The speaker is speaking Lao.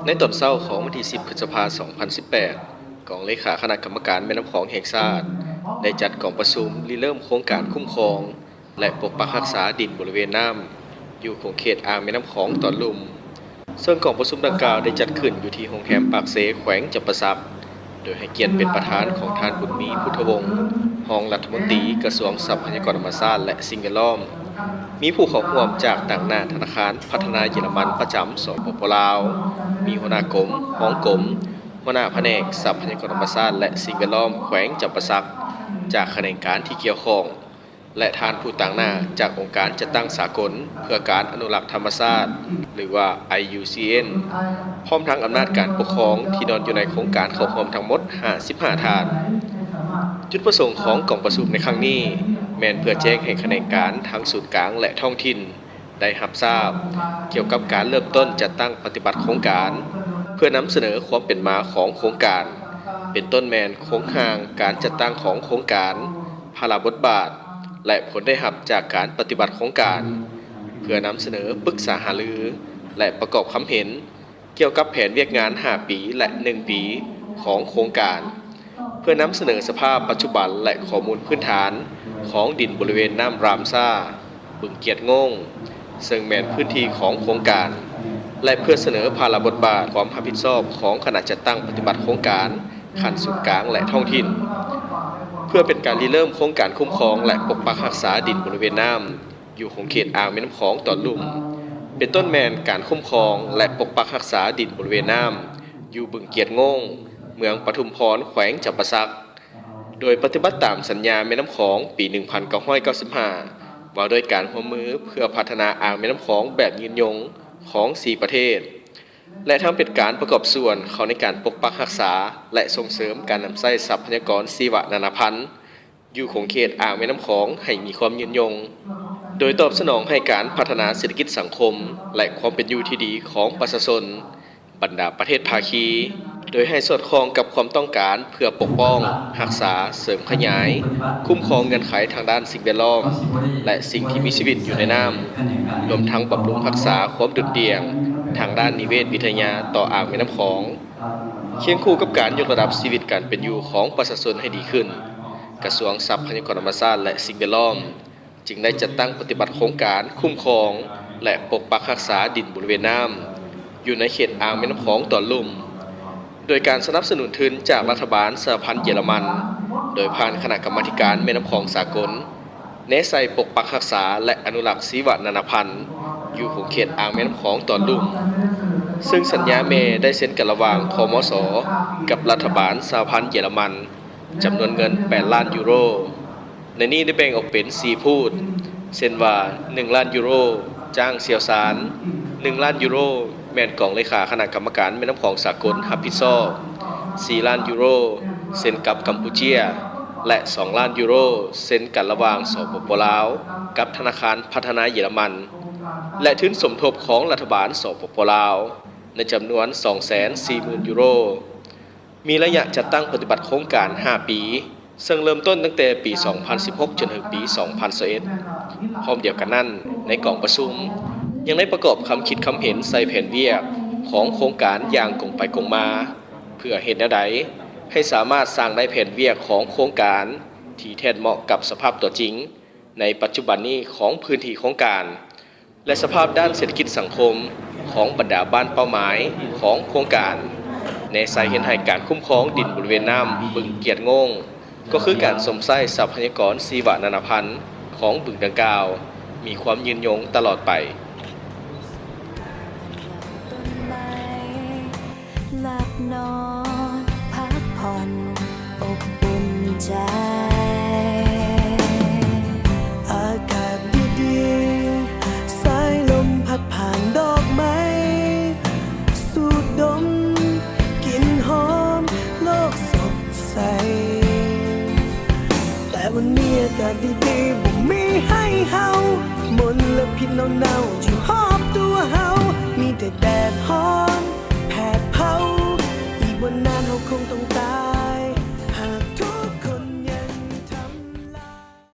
ໃນຕອນເຊົ້າຂອງວັນທີສິບ ພຶດສະພາ ສອງພັນສິບແປດ, ກອງເລຂາຄະນະກຳມະການແມ່ນ້ຳຂອງແຫ່ງຊາດ ໄດ້ຈັດກອງປະຊຸມລິເລີ່ມໂຄງການຄຸ້ມຄອງ ແລະ ປົກປັກຮັກສາດິນບໍລິເວນນ້ຳ ຢູ່ຂົງເຂດອ່າງແມ່ນ້ຳຂອງຕອນລຸ່ມ. ເຊິ່ງກອງປະຊຸມດັ່ງກ່າວໄດ້ຈັດຂຶ້ນຢູ່ທີ່ໂຮງແຮມປາກເຊ ແຂວງຈຳປາສັກ, ໂດຍໃຫ້ກຽດເປັນປະທານຂອງທ່ານ ບຸນມີ ພຸດທະວົງ ຮອງລັດຖະມົນຕີກະຊວງຊັບພະຍາກອນທຳມະຊາດ ແລະ ສິ່ງແວດລ້ອມ, ມີຜູ້ເຂົ້າຮ່ວມຈາກຕາງໜ້າທະນາຄານພັດທະນາເຢຍລະມັນປະຈຳ ສປປ ລາວ, ມີຫົວໜ້າກົມ, ຮອງກົມ, ຫົວໜ້າພະແນກຊັບພະຍາກອນທຳມະຊາດ ແລະ ສິ່ງແວດລ້ອມແຂວງຈຳປາສັກ, ຈາກຂະແໜງການທີ່ກ່ຽວຂ້ອງ ແລະ ທ່ານຜູ້ຕາງໜ້າຈາກອົງການຈັດຕັ້ງສາກົນເພື່ອການອະນຸລັກທຳມະຊາດ ຫຼືວ່າ ໄອ ຢູ ຊີ ເອັນ ພ້ອມທັງອຳນາດການປົກຄອງທີ່ນອນຢູ່ໃນໂຄງການເຂົ້າຮ່ວມທັງໝົດ ຫ້າສິບຫ້າ ທ່ານ. ຈຸດປະສົງຂອງກອງປະຊຸມໃນຄັ້ງນີ້ ແມ່ນເພື່ອແຈ້ງໃຫ້ຂະແໜງການທັງສູນກາງ ແລະ ທ້ອງຖິ່ນ ໄດ້ຮັບຊາບກ່ຽວກັບການເລີ່ມຕົ້ນຈັດຕັ້ງປະຕິບັດໂຄງການ, ເພື່ອນຳສະເໜີຄວາມເປັນມາຂອງໂຄງການ, ເປັນຕົ້ນແມ່ນໂຄງຮ່າງການຈັດຕັ້ງຂອງໂຄງການ, ພາລະບົດບາດ ແລະ ຜົນໄດ້ຮັບຈາກການປະຕິບັດໂຄງການ, ເພື່ອນຳສະເໜີປຶກສາຫາລື ແລະ ປະກອບຄຳເຫັນ ກ່ຽວກັບແຜນວຽກງານຫ້າປີ ແລະ ໜຶ່ງປີຂອງໂຄງການ, ເພື່ອນຳສະເໜີສະພາບປັດຈຸບັນ ແລະ ຂໍ້ມູນພື້ນຖານຂອງດິນບໍລິເວນນ້ຳຣາມຊາ, ບຶງກຽດໂງ່ງ, ເຊິ່ງແມ່ນພື້ນທີ່ຂອງໂຄງການ ແລະ ເພື່ອສະເໜີພາລະບົດບາດຄວາມຮັບຜິດຊອບຂອງຄະນະຈັດຕັ້ງປະຕິບັດໂຄງການຂັ້ນສູນກາງ ແລະ ທ້ອງຖິ່ນ, ເພື່ອເປັນການລິເລີ່ມໂຄງການຄຸ້ມຄອງ ແລະ ປົກປັກຮັກສາດິນບໍລິເວນນ້ຳ ຢູ່ຂົງເຂດອ່າງແມ່ນ້ຳຂອງຕອນລຸ່ມ, ເປັນຕົ້ນແມ່ນການຄຸ້ມຄອງ ແລະ ປົກປັກຮັກສາດິນບໍລິເວນນ້ຳ ຢູ່ບຶງກຽດໂງ່ງ, ເມືອງປະທຸມພອນ, ແຂວງຈຳປາສັກ, ໂດຍປະຕິບັດຕາມສັນຍາແມ່ນ້ຳຂອງປີໜຶ່ງພັນເກົ້າຮ້ອຍເກົ້າສິບຫ້າ ວ່າດ້ວຍການຮ່ວມມືເພື່ອພັດທະນາອ່າງແມ່ນ້ຳຂອງແບບຍືນຍົງຂອງສີ່ປະເທດ ແລະ ທັງເປັນການປະກອບສ່ວນເຂົ້າໃນການປົກປັກຮັກສາ ແລະ ສົ່ງເສີມການນຳໃຊ້ຊັບພະຍາກອນຊີວະນານາພັນ ຢູ່ຂົງເຂດອ່າງແມ່ນ້ຳຂອງໃຫ້ມີຄວາມຍືນຍົງ, ໂດຍຕອບສະໜອງໃຫ້ການພັດທະນາເສດຖະກິດສັງຄົມ ແລະ ຄວາມເປັນຢູ່ທີ່ດີຂອງປະຊາຊົນບັນດາປະເທດພາຄີ, ໂດຍໃຫ້ສອດຄ່ອງກັບຄວາມຕ້ອງການເພື່ອປົກປ້ອງ, ຮັກສາ, ເສີມຂະຫຍາຍ, ຄຸ້ມຄອງເງື່ອນໄຂທາງດ້ານສິ່ງແວດລ້ອມ ແລະ ສິ່ງທີ່ມີຊີວິດຢູ່ໃນນ້ຳ, ລວມທັງບຳລຸງຮັກສາຄວາມດຸ່ນດ່ຽງທາງດ້ານນິເວດວິທະຍາຕໍ່ອ່າງແມ່ນ້ຳຂອງ, ຄຽງຄູ່ກັບການຍົກລະດັບຊີວິດການເປັນຢູ່ຂອງປະຊາຊົນໃຫ້ດີຂຶ້ນ. ກະຊວງຊັບພະຍາກອນທຳມະຊາດ ແລະ ສິ່ງແວດລ້ອມ ຈຶ່ງໄດ້ຈັດຕັ້ງປະຕິບັດໂຄງການຄຸ້ມຄອງ ແລະ ປົກປັກຮັກສາດິນບໍລິເວນນ້ຳ ຢູ່ໃນເຂດອ່າງແມ່ນ້ຳຂອງຕອນລຸ່ມ, ໂດຍການສະໜັບສະໜູນທຶນຈາກລັດຖະບານສະຫະພັນເຢຍລະມັນ ໂດຍຜ່ານຄະນະກຳມາທິການແມ່ນ້ຳຂອງສາກົນ ແນໃສ່ປົກປັກຮັກສາ ແລະ ອະນຸລັກຊີວະນານາພັນ ຢູ່ຂົງເຂດອ່າງແມ່ນ້ຳຂອງຕອນລຸ່ມ, ເຊິ່ງສັນຍາແມ່ໄດ້ເຊັນກັນລະຫວ່າງ ຄມສ ກັບລັດຖະບານສະຫະພັນເຢຍລະມັນ ຈຳນວນເງິນແປດລ້ານຢູໂຣ. ໃນນີ້ໄດ້ແບ່ງອອກເປັນສີ່ພູດ ເຊັ່ນວ່າ ໜຶ່ງລ້ານຢູໂຣ ຈ້າງຊ່ຽວຊານ, ໜຶ່ງລ້ານຢູໂຣ ແມ່ນກອງເລຂາຄະນະກຳມະການແມ່ນ້ຳຂອງສາກົນຮັບຜິດຊອບ, ສີ່ລ້ານຢູໂຣ ເຊັນກັບກຳປູເຈຍ ແລະ ສອງລ້ານຢູໂຣ ເຊັນກັນລະຫວ່າງ ສປປ ລາວ ກັບທະນາຄານພັດທະນາເຢຍລະມັນ ແລະ ທຶນສົມທົບຂອງລັດຖະບານ ສປປ ລາວ ໃນຈຳນວນສອງແສນສີ່ໝື່ນຢູໂຣ. ມີໄລຍະຈັດຕັ້ງປະຕິບັດໂຄງການຫ້າປີ, ເຊິ່ງເລີ່ມຕົ້ນຕັ້ງແຕ່ປີສອງພັນສິບຫົກ ຈົນເຖິງປີສອງພັນຊາວເອັດ. ພ້ອມດຽວກັນນັ້ນ, ໃນກອງປະຊຸມຍັງໄດ້ປະກອບຄຳຄິດຄຳເຫັນໃສ່ແຜນວຽກຂອງໂຄງການຢ່າງກົງໄປກົງມາ, ເພື່ອເຮັດແນວໃດໃຫ້ສາມາດສ້າງໄດ້ແຜນວຽກຂອງໂຄງການທີ່ແທດເໝາະກັບສະພາບຕົວຈິງໃນປັດຈຸບັນນີ້ຂອງພື້ນທີ່ໂຄງການ ແລະ ສະພາບດ້ານເສດຖະກິດສັງຄົມຂອງບັນດາບ້ານເປົ້າໝາຍຂອງໂຄງການ, ແນໃສ່ເຮັດໃຫ້ການຄຸ້ມຄອງດິນບໍລິເວນນ້ຳບຶງກຽດໂງ່ງ ກໍຄືການຊົມໃຊ້ຊັບພະຍາກອນຊີວະນານາພັນຂອງບຶງດັ່ງກ່າວ ມີຄວາມຍືນຍົງຕະຫຼອດໄປ. ຫຼັບນອນພັກຜ່ອນອົບອຸ່ນໃຈ ອາກາດດີໆ ສາຍລົມພັດຜ່ານດອກໄມ້ ສູດດົມກິ່ນຫອມໂລກສົດໃສ ແຕ່ວັນນີ້ອາກາດດີໆ ບໍ່ມີໃຫ້ເຮົາ ມົນລະພິດເນົ່າໆ ຢູ່ຮອບຕົວເຮົາ ມີແຕ່ແດດຮ້ອນ ແຜດເຜົາ ອີກບໍ່ນານເຮົາຄົງຕ້ອງຕາຍ.